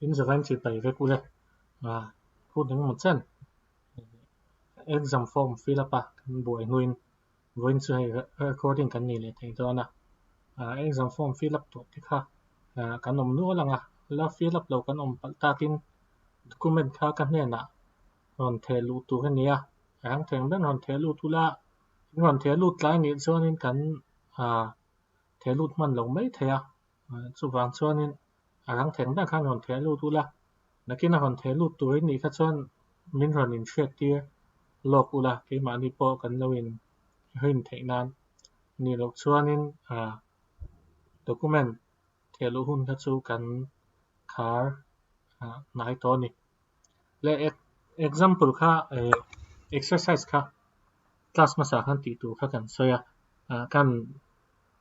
In zavain chi pai vek ule hun engemaw chen exam form fill up a kan buai hnuin vawiin chu hei recording kan nei leh thei dawn a, exam form fill up tawh te kha kan awm nual ang a, la fill up lo kan awm palh takin document kha ka hnenah rawn theh luh tur a ni a, rang theng ber rawn theh lut ula in rawn theh lut tlai nih chuanin kan theh lut hman lo mai thei a, chuvang chuanin a rang theng ber khan rawn theh lut ula, nakin a rawn theh lut tur in nih kha chuan min rawn inhriat tir lawk ula, keimahni pawh kan lo in rin theih nan nih loh chuanin ah document theh luh hun kha chu kan khar ah hnai tawh a ni. Le example kha eh exercise kha class hmasa khan tih tur kha kan sawi a, ah kan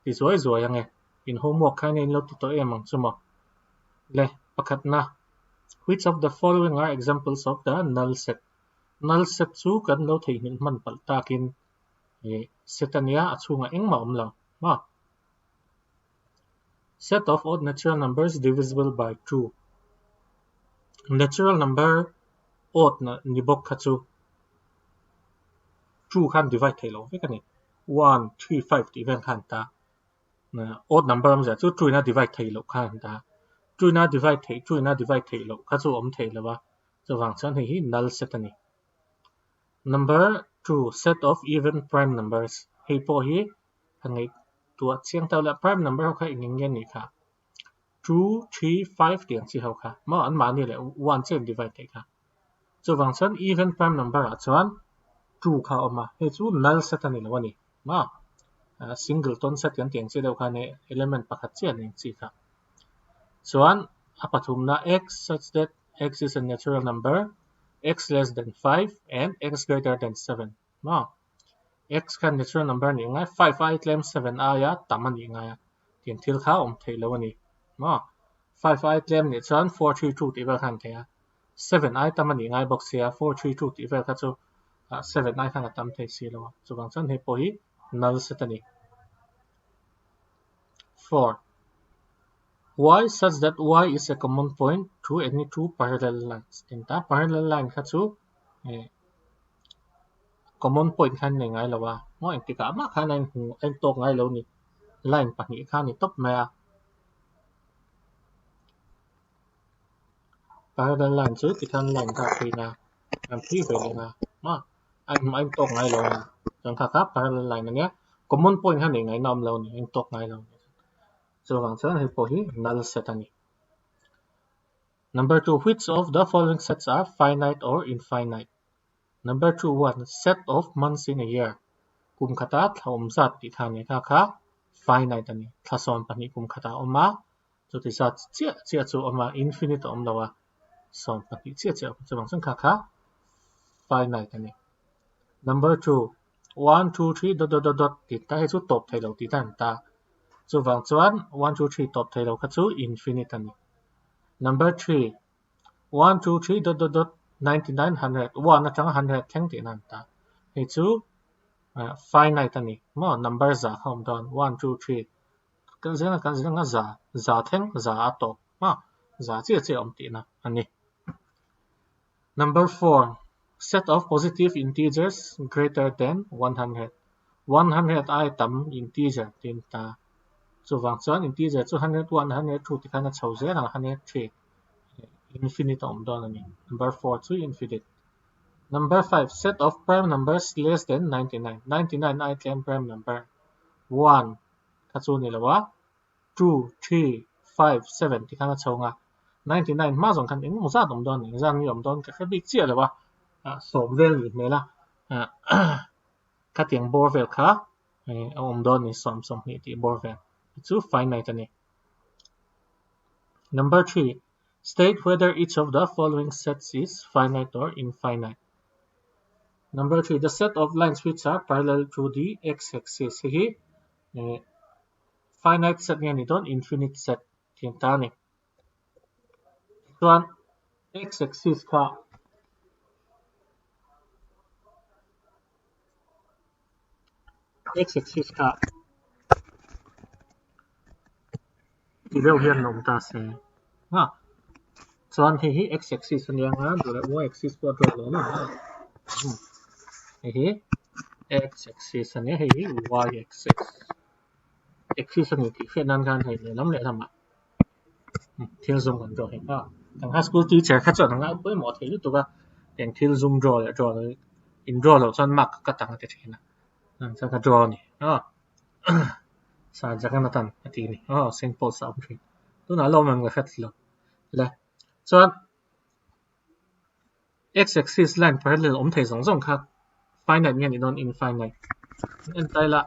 ti zuai zuai ang e, in homework kha enge in lo ti tawh em ang chu maw? Le, pakhatna, Which of the following are examples of the null set? Null set chu kan lo theihnghilh hman palh takin eh set a nia, a chhungah engmah a awm lo maw? Set of odd natural numbers divisible by two. Natural number odd ni bawk kha chu two khan divide theih loh vek a ni. One, three, five tih vel khan ta odd number awmzia chu two in a divide theih loh khan ta two in a divide theih two in a divide theih loh kha chu awm theih lo a chuvang chuan hei hi null set a ni. Number two set of even prime numbers hei pawh hi han ngaihtuah chiang ta ula prime number ho kha eng eng nge nih kha two, three, five tih ang chi ho kha maw anmahni leh one chiah in divide theih kha. Chuvang chuan even prime number ah chuan two kha a awm a, hei chu null set a ni lo a ni maw? Singleton set kan tih ang chi deuh khan hei element pakhat chiah a ni ang chi kha. Chuan a pathumna x such that x is a natural number, x less than 5 and x greater than 7 maw? X kha natural number a nih ngai, 5 ai tlem 7 aia tam a nih ngai a, tiang thil kha a awm theih lo a ni maw? 5 ai tlem nih chuan 4, 3, 2 tih vel khan an thei a. 7 ai tam a nih ngai bawk sia, 4, 3, 2 tih vel kha chu 7 ai khan a tam thei si lo a, chuvang chuan hei pawh hi null set a ni. 4. Y such that y is a common point through any two parallel lines. Tin ta parallel line kha chu common point khan nei ngai lo a, maw engtikah mah khan a inhmu a intawk ngai lo ni. Line pahnih kha a ni tawp mai a. Parallel line chu tikhan line kha a phei na an phei ve leh na maw a in a intawk ngai lo a ni chuan kha kha parallel line a nia common point kha nei ngaihna a awm lo a ni a intawk ngai lo a ni chuvang chuan hei pawh hi null set a ni. Number 2 which of the following sets are finite or infinite? Number 2 1 set of months in a year kum khata thla awm zat tih kha a ni kha kha finite a ni thla 12 kum khatah a awm a Chuti zat chiah chiah chu a awm a, infinite a awm lo a, 12 chiah chiah a awm. Chuvang chuan kha kha finite a ni. Number 2, 1, 2, 3 dot dot dot dot tih ta hei chu tawp thei lo tih ta an ta. Chuvang chuan 1, 2, 3 tawp thei lo kha chu infinite a ni. Number 3, 1, 2, 3 dot dot dot 99, 100, 1 atanga 100 thleng tihna an ta. Hei chu finite a ni maw? Number za kha a awm dawn, 1, 2, 3 Kan zirna kan zirna za za thleng za a tawp a, za chiah chiah a awm tihna a ni. Number 4. Set of positive integers greater than 100. 100 ai tam integer tiin ta. Chuvang chuan integer chu 101, 102 ti khan a chho zel ang 103 infinite a awm dawn a ni. Number 4 chu infinite. Number 5. Set of prime numbers less than 99. 99 ai tlem prime number 1, kha chu ni lo a, 2, 3, 5, 7 ti khan a chho ang a, 99 hma zawng khan engemaw zat awm dawn eng zat nge awm dawn ka hre bik chiah lo a, sawm vel ni hmel a, khatiang bawr vel kha a awm dawn ni sawm 20 tih bawr vel chu finite a ni. Number 3, state whether each of the following sets is finite or infinite. Number 3, the set of lines which are parallel to the x-axis. Hei hi eh, finite set nge ni dawn infinite set tih an ta a ni. Chuan x-axis kha x-axis kha ti deuh hian awm ta se. Ha. Chuan hei hi x axis a nia nga duh leh y axis pawh a draw lo lo a. Hei hi x axis a nia, hei hi y axis. Axis a ni tih hriat nan khan hei lehlam lehlamah thil zum kan draw thei a. Kan high school teacher kha chuan a ngai pawimawh thei lutuk a, eng thil zum draw leh draw lo in draw loh chuan mark ka cut ang a ti thin a. Chuan ka draw a ni. Sir Jagannathan a ti a ni. Aw Saint Paul's a awm thin. Tunah la awm em ka hre lo. Le chuan x axis line parallel awm thei zawng zawng kha finite nge ni dawn infinite. En ta ila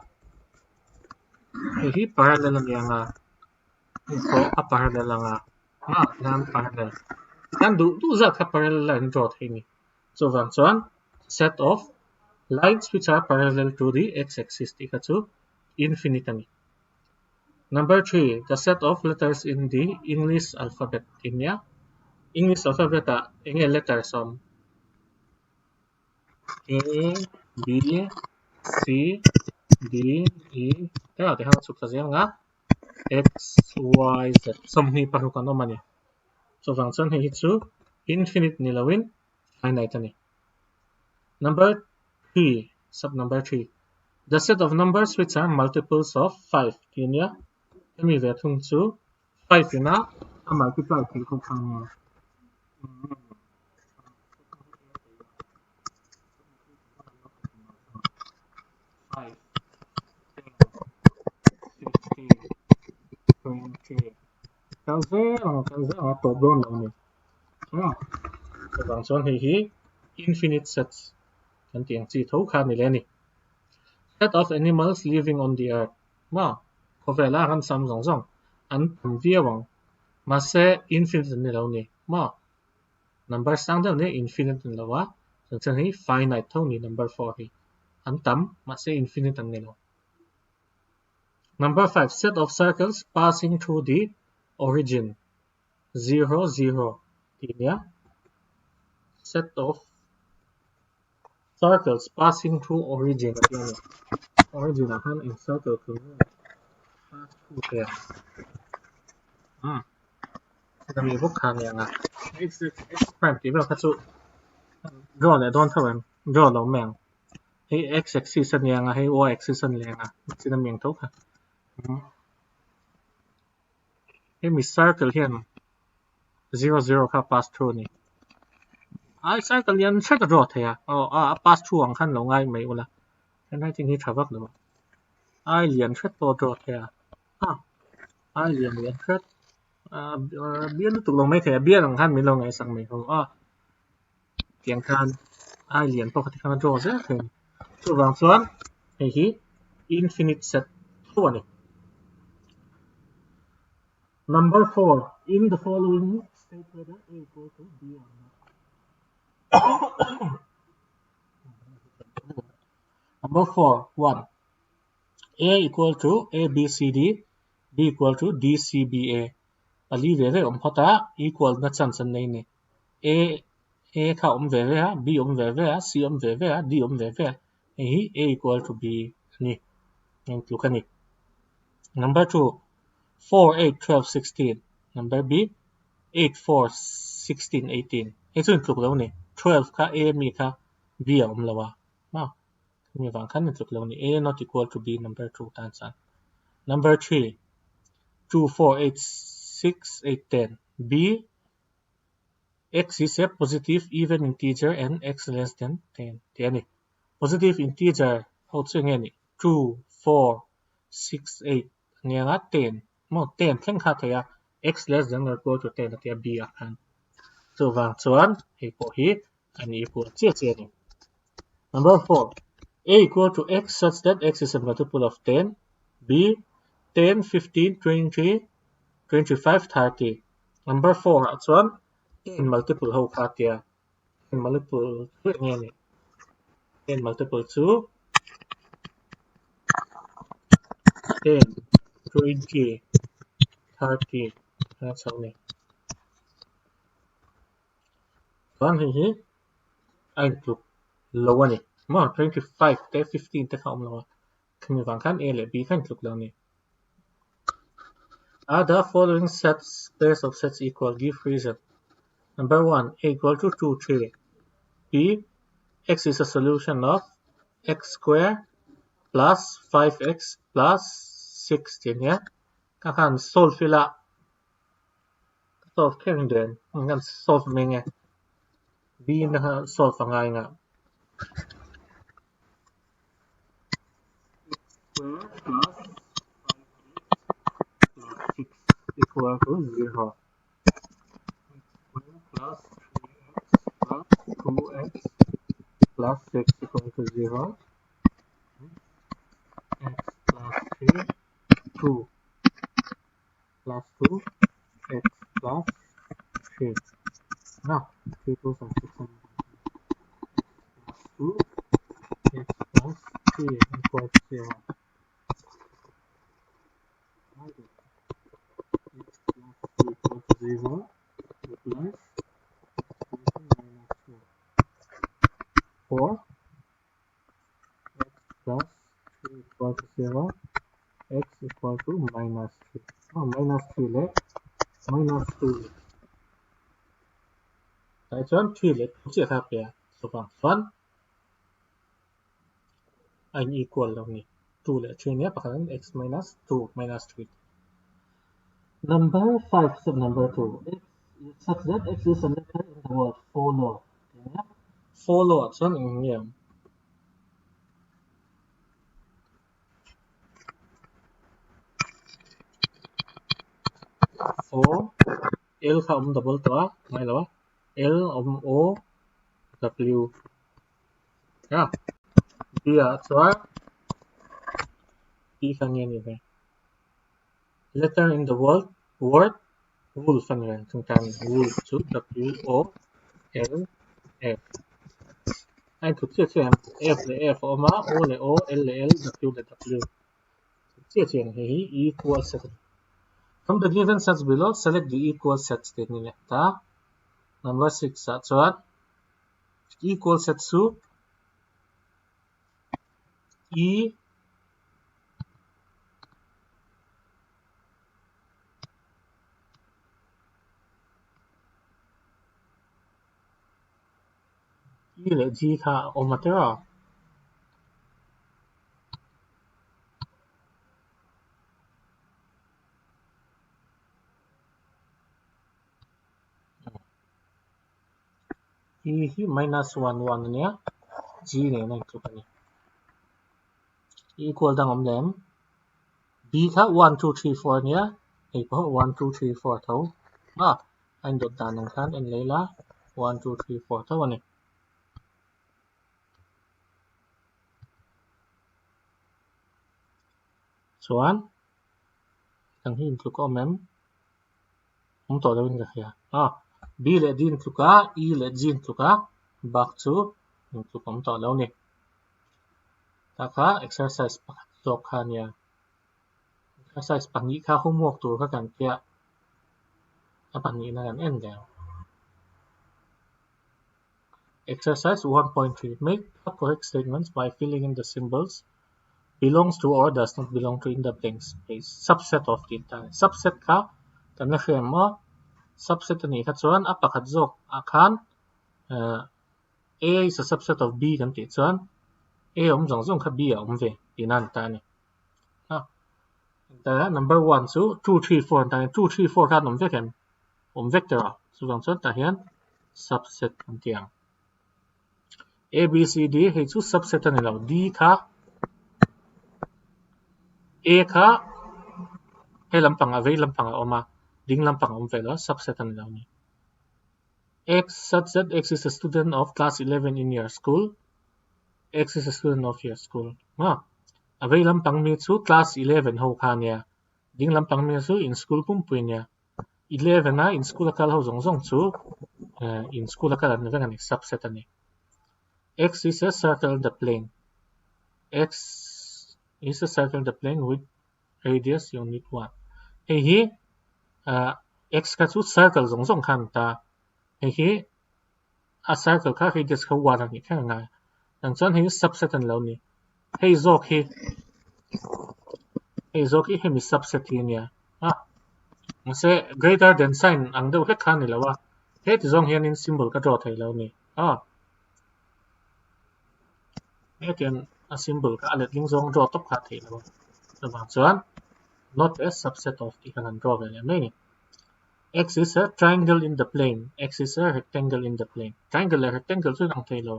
hei hi parallel a ni ang a, hei pawh a parallel ang a, ah tihian parallel. Tihian duh duh zat kha parallel line a draw thei a ni. Chuvang chuan set of lines which are parallel to the x axis tih kha chu infinite a ni. Number 3, the set of letters in the English alphabet tih nia. English alphabet ah eng nge letters awm? A, B, C, D, E te ah tikhan a chhuk ta zel ang a. X, Y, Z 26 an awm a ni. Chuvang chuan hei hi chu infinite ni loin finite a ni. Number 3, sub number 3. The set of numbers which are multiples of 5 tih a nia. Hemi ve thung chu 5 ina a multiply theih ho kha a nia. 5, 10, 15, 20 kal zel ang a kal zel ang a tawp dawn lo a ni. Chuvang chuan hei hi infinite sets kan tih ang chi tho kha a ni leh a ni. Set of animals living on the earth maw khawvela ram sam zawng zawng an tam viau ang mahse infinite an ni lo a ni maw. Number sang deuh nia infinite an ni lo a chuan chuan hei finite tho a ni number 4 hi an tam mahse infinite an ni lo. Number 5 set of circles passing through the origin 0 0 tih nia set of circles passing through origin a tih a ni. Origin ah khan eng circle tur nge pass through thei ang. Umm chutami bawk kha a ni ang a x x prime tih vel kha chu draw leh dawn tho em draw lo mai ang. Hei x axis a ni ang a hei y axis a ni ang a chin a mi ang tho kha. Hemi circle hian 0 0 kha pass through a ni. Ai circle hian hret a draw thei a, aw a a pass through ang khan lo ngai mai ula. Handwriting hi tha vak lo a. Ai lian hret pawh a draw thei a, a ai lian lian hret a bial lutuk lo mai thei a, bial ang khan min lo ngaihsak mai ho a. Tiang khan ai lian pawh kha tikhan a draw zel thei a ni. Chuvang chuan hei hi infinite set tho a ni. Number 4. In the following state whether A equal to B or not. Number 4. 1. A equal to A B C D, B equal to D C B A. Pali ve ve awm phawt a, equal na chance an nei a ni. A A kha awm ve ve a, B awm ve ve a, C awm ve ve a, D awm ve ve a. Hei hi A equal to B a ni. Heng tluk a ni. Number 2. 4, 8, 12, 16. Number B. 8, 4, 16, 18. Hei chu intluk lo a ni. 12 kha A mi kha B a awm lo a. Ma. Hemi vang khan intluk lo a ni. A not equal to B number 2 tan chuan. Number 3. 2, 4, 8, 6, 8, 10. B X is a positive even integer and x less than 10 tih a ni. Positive integer ho chu enge nih? 2, 4, 6, 8 a ni ang a, 10 maw 10 thleng kha a thei a, x less than or equal to 10 a ti a B ah khan. Chuvang chuan hei pawh hi a ni equal chiah chiah a ni. Number 4, A equal to x such that x is a multiple of 10, B 10, 15, 20, 25, 30. Number 4 ah chuan 10 multiple ho kha tia 10 multiple chu eng nge ni 10 multiple chu 10 20 30 a chho ni chuan hei hi a intluk lo a ni maw 25 te 15 te kha awm lo a khami vang khan A leh B kha intluk lo a ni. Are the following sets pairs of sets equal? Give reason. Number 1, a equal to 2, 3. B, x is a solution of x square plus 5x plus 6 tih a nia. Ka khan solve ila ka solve kher ang den kan solve mai nge B na kha solve a ngai nga. X square plus 5x plus 6 equal to 0. X square plus 3x plus 2x plus 6 equal to 0. X plus 3, 2 plus 2 x plus 3. Now, 3 2 are 6 and x plus 2 x plus 3 equal to 0. X plus 2 equal to 0 implies x equal to minus 2. 4 x plus 3 equal to 0 x equal to minus 3. Oh, minus 3 leh minus 2 leh. Tah chuan 3 leh 2 chiah kha a pe a, chuvang chuan a in equal lo ni. 2 leh 3 nia pakhat in x minus 2 minus 3. Number 5 sub number 2 x is such that x is a letter in the word follow tih nia. Follow ah chuan eng nge ang? Four L kha awm double tawh a ngai lo a L awm O W a B ah chuan P kha nge ni ve letter in the world word wolf a ni reng chung tan wolf chu W O L F a inthut chiah chiah em F leh F a awm a O leh O L leh L W leh W chiah chiah hei hi equal set a ni from the given sets below select the equal sets tih a ni leh ta number 6 ah chuan equal set chu E E leh G kha a awm a tir a. E hi minus 1 1 a nia, G nen a intluk a ni. Equal dang awm lem. B kha 1 2 3 4 a nia, hei pawh 1 2 3 4 tho. A, a indawt dan ang khan en leh ila 1 2 3 4 tho a ni. Chuan, dang hi intluk a awm em? Awm tawh loin ka hria. A, B leh D intluk a, E leh G intluk a, bak chu intluk awm tawh lo ni. Tah kha exercise pakhat zawk kha a nia. Exercise pahnih kha homework tur kha kan tia a pahnihna kan en leh ang. Exercise 1.3 Make the correct statements by filling in the symbols belongs to or does not belong to in the blank space. Subset of tih ta. Subset kha kan la hria em aw? Subset a nih kha chuan a pakhat zawk ah khan A is a subset of B kan tih chuan A awm zawng zawng kha B a awm ve tihna a ni ta a ni. Number 1 chu 2, 3, 4 an ta a ni. 2, 3, 4 kha an awm vek em? Awm vek tawh a, chuvang chuan tah hian subset an ti ang. A, B, C, D hei chu subset a ni lo. D kha A kha he lampang ah vei lampang ah a awm a, ding lampang a awm ve lo a, subset a ni lo a ni. X such that X is a student of class 11 in your school. X is a student of your school. Ma, a vei lampang mi chu class 11 ho kha ania. Ding lampang mi chu in school pumpui ania. 11 a in school a kal ho zawng zawng chu in school a kal an ni vek a ni subset a ni. X is a circle in the plane. X is a circle in the plane with radius unit 1. Hei hi x kha chu circle zawng zawng kha an ta. Hei hi a circle kha radius kha 1 a nih kher ngai. Nang chuan hei hi subset an lo ni. Hei zawk hi hei zawk hi hemi subset hi a nia. A mahse greater than sign ang deuh hlek kha a ni lo a. Heti zawng hianin symbol ka draw thei lo a ni. A. Hetiang a symbol kha a letling zawng draw tawp kha a theih lo a. Chuvang chuan not a subset of tih kha kan draw ve leh mai a ni. X is a triangle in the plane, X is a rectangle in the plane. Triangle leh rectangle chu inang thei lo.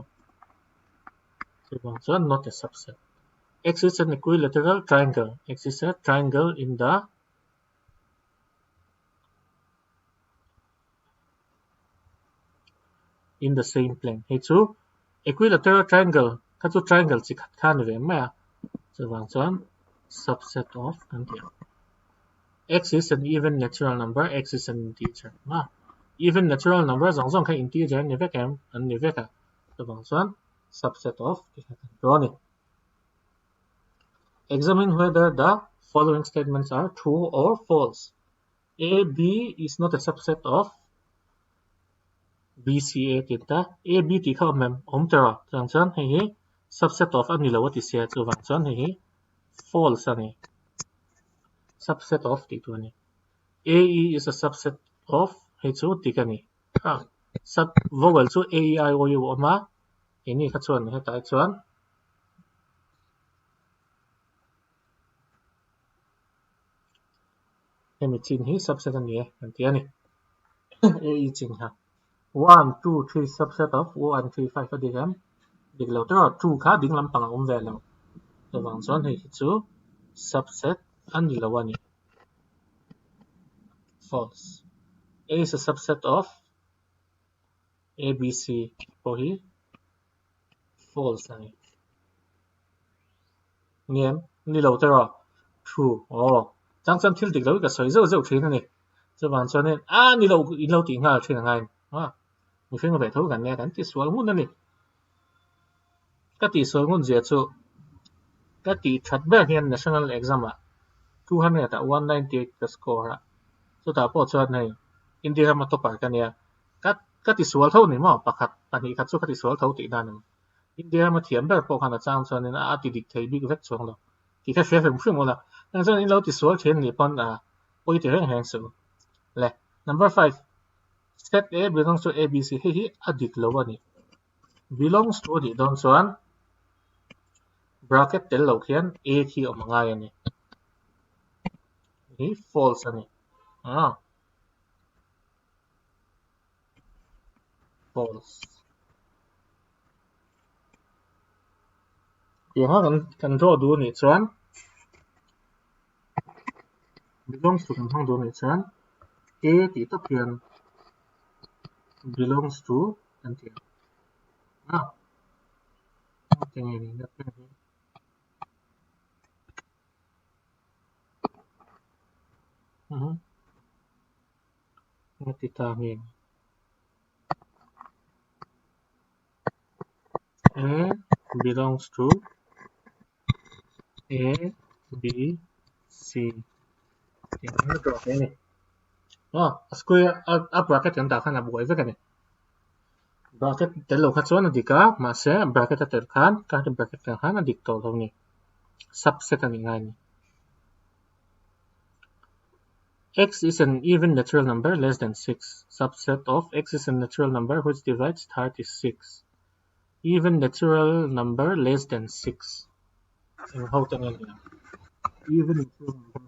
Chuvang chuan not a subset. X is an equilateral triangle, X is a triangle in the in the same plane. Hei chu equilateral triangle kha chu triangle chi khat kha a ni ve mai a, chuvang chuan subset of kan ti ang. X is an even natural number, x is an integer. Ma even natural number zawng zawng kha integer an ni vek em? An ni vek a, chuvang chuan subset of tih kha kan draw a ni. Examine whether the following statements are true or false. A, B is not a subset of B, C, A tih ta. A, B tih kha awm em? Awm tawh a. Chuvang chuan hei hi subset of a ni lo a ti sia. Chuvang chuan hei hi false a ni. Subset of tih tur a ni. A, E is a subset of hei chu dik a ni. Ah, sub vowel chu A, E, I, O, U a awm a. Keini kha chuan hetah hi chuan Hemi chin hi subset a ni e kan ti a ni. A E chin kha 1, 2, 3 subset of 1, 3, 5 a dik em? Dik lo tawh 2 kha ding lampang a awm ve lo. Chuvang chuan hei hi chu subset a ni lo a ni. False. A is a subset of A, B, C pawh hi false a ni. Ngen, ni lo te rawh. True, aw. Chang chuan thil dik lo hi ka sawi zeuh zeuh thin a ni. Chuvang chuanin a ni lo in lo tih nghal thin a ngai. A, mihring ve tho kan nia kan ti sual ngun a ni. Ka tih sual ngun zia chu ka tih that ber hian national exam ah 200 ah 198 ka score a. Chutah pawh chuan hei India rama topper ka nia. Ka ka ti sual tho ni maw? Pakhat pahnih khat chu ka ti sual tho tih dan a ni. India rama thiam ber pawh khan a chang chuanin a ti dik thei bik vek chuang lo tih kha hria hrim hrim ula. Heng chuan in lo ti sual thin nih pawn a pawi ti reng reng suh. Le number 5 set A belongs to ABC hei hi a dik lo a ni. Belongs to a nih dawn chuan bracket tel lo khian A khi awm a ngai a ni. Hi false a ni. Ah. False. Tiang a kan kan draw duh anih chuan belongs to kan hmang duh anih chuan A tih tawp hian belongs to kan ti ang. A tinge ni na pen hi. Mhm. Nga ti ta nge. A belongs to A, B, C. Tiang hian a draw thei a ni. Aw, a square a bracket kan dah khan a buai vek a ni. Bracket tel lo kha chuan a dik a, mahse bracket a tel khan curly bracket tel khan a dik tawh lo a ni. Subset a nih ngai a ni. X is an even natural number less than 6. Subset of x is a natural number which divides 36. Even natural number less than 6. Eng ho te nge ni ang? Even natural number ho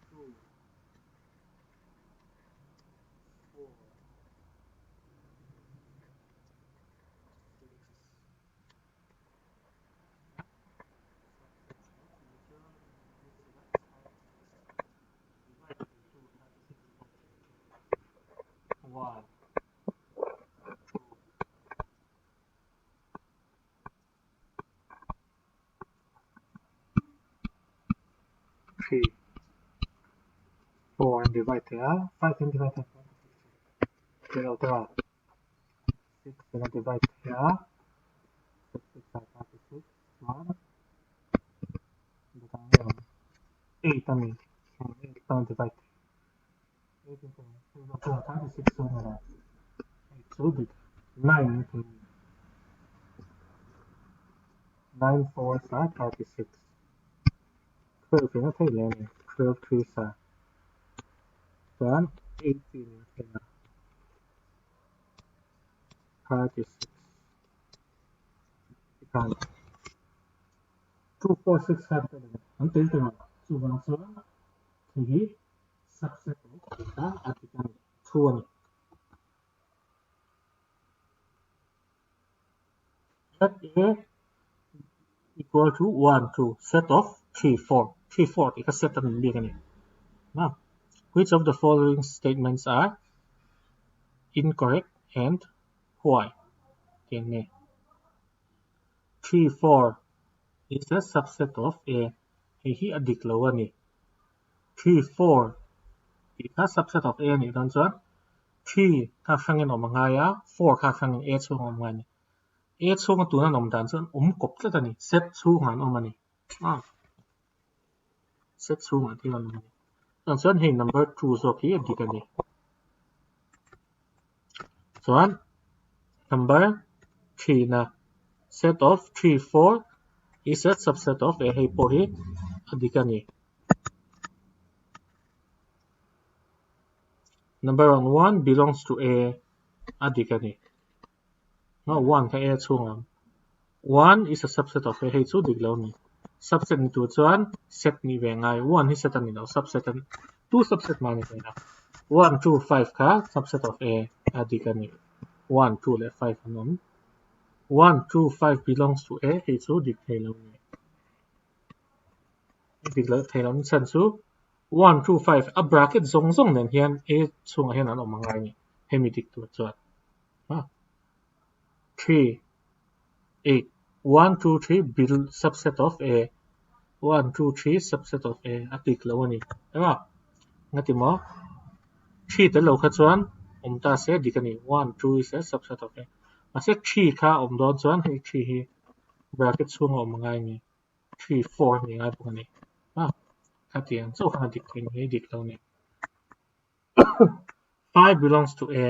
chu 2, 4, 6, One, two, three, four and divide thei a, five in divide thei a, 6 in a divide thei a, 6 6 are 36 chuan dang leh awm 8 a ni, 8 pawh a divide thei 8 in 36 chuan a ni 8 chu dik 9 in thei 9 4 are 36 12 in a thei leh a ni 12 3 are chuan 18 in a then a, 36 tikhan 2, 4, 6 khan tel ang an tel ta lo. Chuvang chuan hei hi subset of tih kha a dik a ni, true a ni. Set A equal to 1, 2, set of 3, 4, 3, 4 tih kha set a ni bik a ni. Which of the following statements are incorrect and why? Tih an ni. 3, 4 is a subset of A. Hei hi a dik lo a ni. 3, 4 tih kha subset of A a nih dawn chuan 3 kha hrangin awm a ngai a, 4 kha hrangin A chhunga awm ngai a ni. A chhunga tuna an awm dan chuan awm kawp tlat a ni, set chhungah an awm a ni. Set chhungah thil an awm a ni. Chuan chuan hei number 2 zawk hi a dik a ni. Chuan number 3 na set of 3, 4 is a subset of A hei pawh hi a dik a ni. Number 1, 1 belongs to A a dik a ni. No, 1 kha A chhung ang. 1 is a subset of A hei chu dik lo a ni. Subset ni tur chuan set nih ve ngai. 1 hi set a ni lo, subset a ni. Tu subset mah a ni thei lo. 1, 2, 5 kha subset of A a dik a ni. 1, 2 leh 5 an awm. 1, 2, 5 belongs to A hei chu dik thei lo a ni. Dik lo thei lo ni chhan chu 1, 2, 5 a bracket zawng zawng nen hian A chhungah hian an awm a ngai a ni. Hemi dik tur chuan. 3, 8, 1, 2, 3 bil subset of A 1, 2, 3 subset of A a dik lo a ni. Ema ngati maw? 3 tel lo kha chuan awm ta se dik a ni. 1, 2 is a subset of A. Mahse 3 kha awm dawn chuan hei 3 hi bracket chhunga awm a ngai a ni. 3, 4 a ni ngai bawk a ni. Khatiang chauh khan a dik thei ni, dik lo a ni. 5 belongs to A.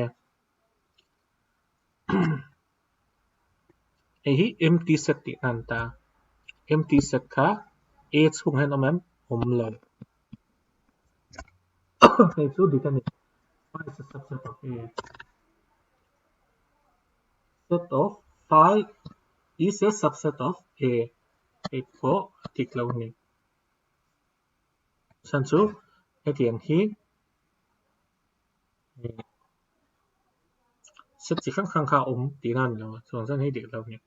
Hei hi empty set tih a ni ta. Empty set kha A chhungah hian awm em? Awm lo. Hei chu dik a ni. Phi is a subset of A. Set of phi is a subset of A. Hei pawh a dik lo a ni. Chhan chu hetiang hi Set chi hrang hrang kha a awm tihna a ni lo a, chuan chuan hei dik lo a ni.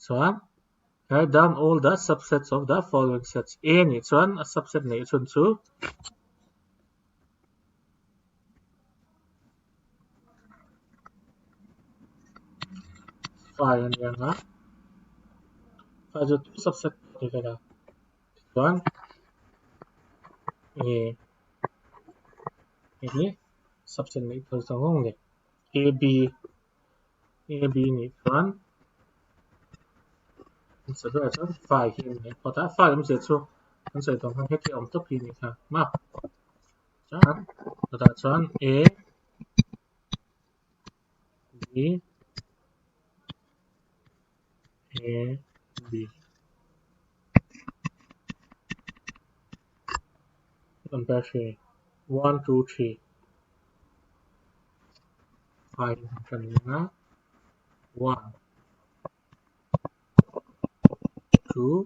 Chuan write down all the subsets of the following sets. A nih chuan a subset neih chhun chu phi a ni ang a, phi chu two subset a ni vek a, tichuan hei hi subset neih tur zawng zawng a ni. A B A B nih chuan an sawi berah chuan phi hi a ni leh phawt a, phi awmzia chu an sawi tawh khan heti awm tawp hi a ni kha maw chuan chutah chuan A B A B Number 3 1 2 3 5 kan nia 1 2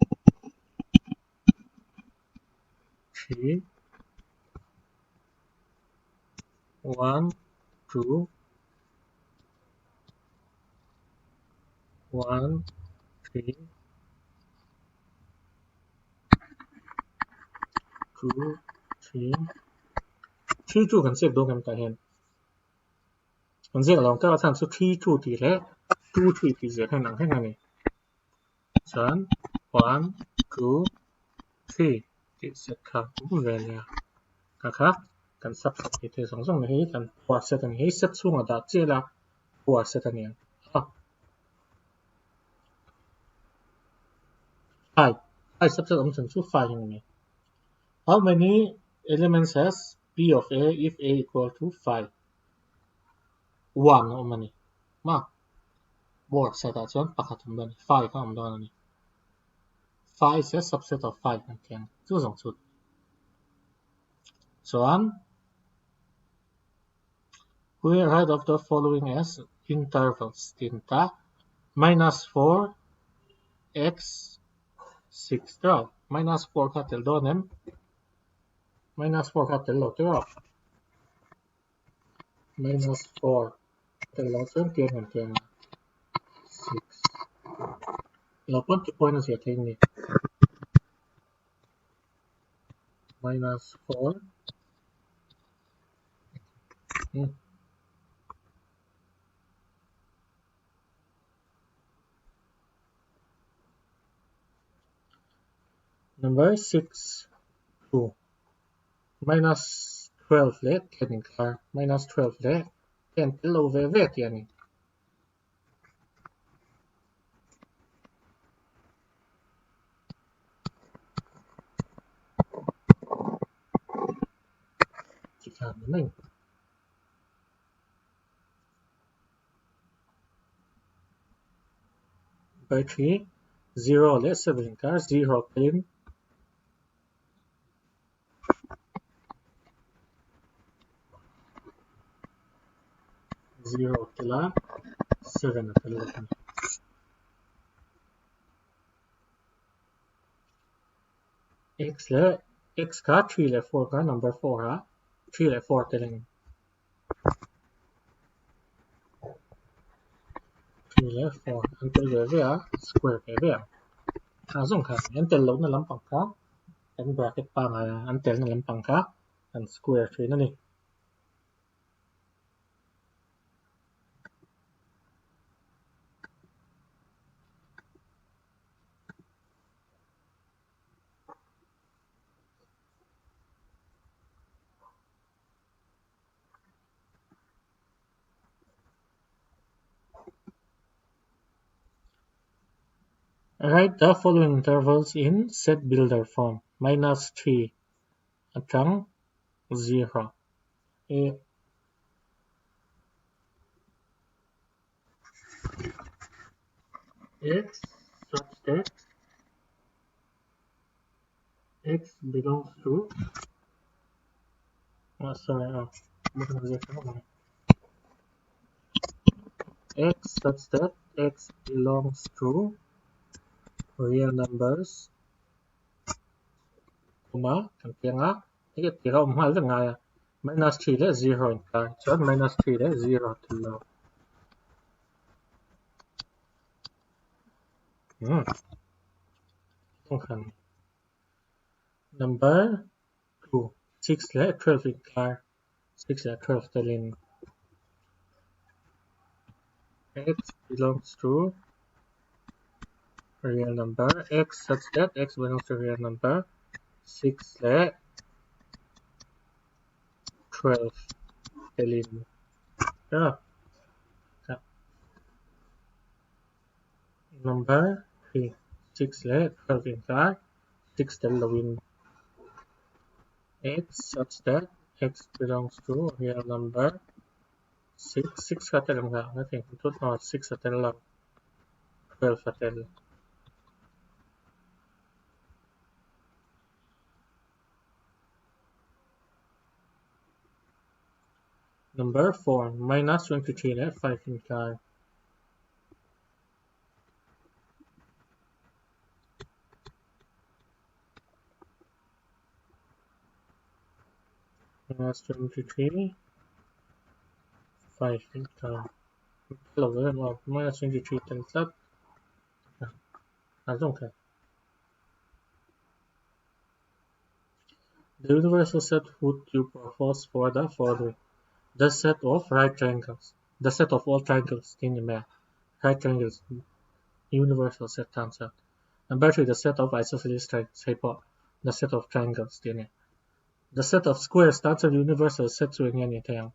3 1 2 1 3 2 3 3 2 kan ziak dawn em tah hian kan ziak lo ang tak a chhan chu 3 2 tih leh 2 3 tih ziah hian ang reng a ni chuan 1 2 3 tih set kha awm ve nia kha kha kan subset tih thei zawng zawng hi kan power set a ni hei set chhungah dah chiah ila power set a ni ang a. Phi phi subset awm chhan chu phi hi a ni. How many elements has P of A if A equal to phi? 1 a awm a ni. Ma word set ah chuan pakhat awm dawn a ni. Phi kha awm dawn a ni. Phi is a subset of phi kan ti ang. Chu zawng chu. Chuan. We write of the following as intervals tin ta minus 4 x 6 tiraw minus 4 kha tel dawn em minus 4 kha tel lo tiraw minus 4 tel lo chuan tiang em tiang a 6 lo pawn ti pawhin a zia thei ni minus 4 Number 6 2 minus 12 leh 10 inkar minus 12 leh 10 tel lo ve ve tih a ni. Tikhan ni mai. By 3 0 leh 7 inkar 0 telin 0 tela 7 a tel bawk a ni. X leh X kha 3 leh 4 kha number 4 a 3 leh 4 telin 3 leh 4 an tel ve ve a square ve ve ang. A zawng kha an tel lohna lampang kha kan bracket pangai a an telna lampang kha kan square thin a ni. Write the following intervals in set builder form minus 3 atang 0 e x such that x belongs to oh, sorry oh, x such that x belongs to real numbers comma kan piang a hei tira awm nghal vek ngai a minus 3 leh 0 inkar chuan minus 3 leh 0 tel lo Number 2 6 leh 12 inkar 6 leh 12 telin x belongs to real number x such that x belongs to real number 6 leh 12 telin Number 3 6 leh 12 inkar 6 tel loin x such that x belongs to real number 6 6 kha tel ang nga thei tut no 6 a tel lo 12 a tel. Number 4 minus 23 leh 5 inkar. Minus 23 5 inkar. Lo em aw minus 23 tel tlat. A zawng kha. The universal set would you propose for the following? The set of right triangles. The set of all triangles tih a ni mai a. Right triangles universal set tan chuan. Number 3 the set of isosceles triangles hei pawh the set of triangles tih a ni. The set of squares tan chuan universal set chu eng nge a nih theih ang?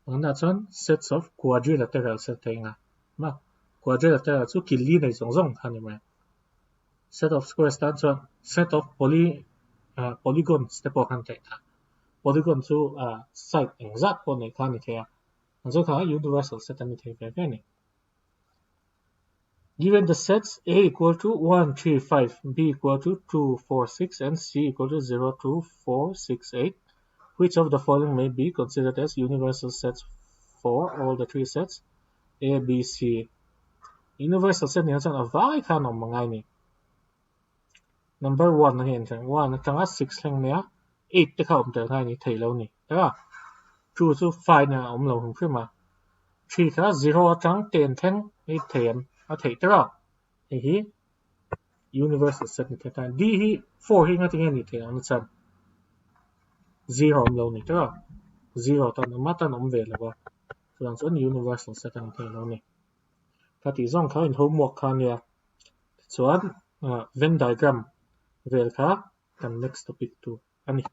Tunah chuan sets of quadrilateral set theih ang a. Ma quadrilateral chu kil li nei zawng zawng kha a ni mai a. Set of squares tan chuan set of poly polygons te pawh khan theih a. Polygon chu side engzat pawh nei kha a ni thei a. Ang chu kha universal set a ni thei ve ve a ni. Given the sets A equal to 1, 3, 5, B equal to 2, 4, 6 and C equal to 0, 2, 4, 6, 8, which of the following may be considered as universal sets for all the three sets A, B, C. Universal set nih chuan a vai khan awm a ngai ni. Number one a hian chuan one atanga six thleng nia eight te kha awm tel ngai ni thei lo ni ta two chu five nen a awm lo hrim hrim a three kha zero atang ten thleng hei thei an a theih tel a hei hi universal set ni thei ta d hi four hi nga tinge ni thei ang na chuan zero awm lo ni tel a zero tan awm a tan awm ve lo a chuan chuan universal set a ni thei lo ni. Ka tih zawng kha in homework kha ania tichuan Venn diagram vel kha kan next topic tur a ni.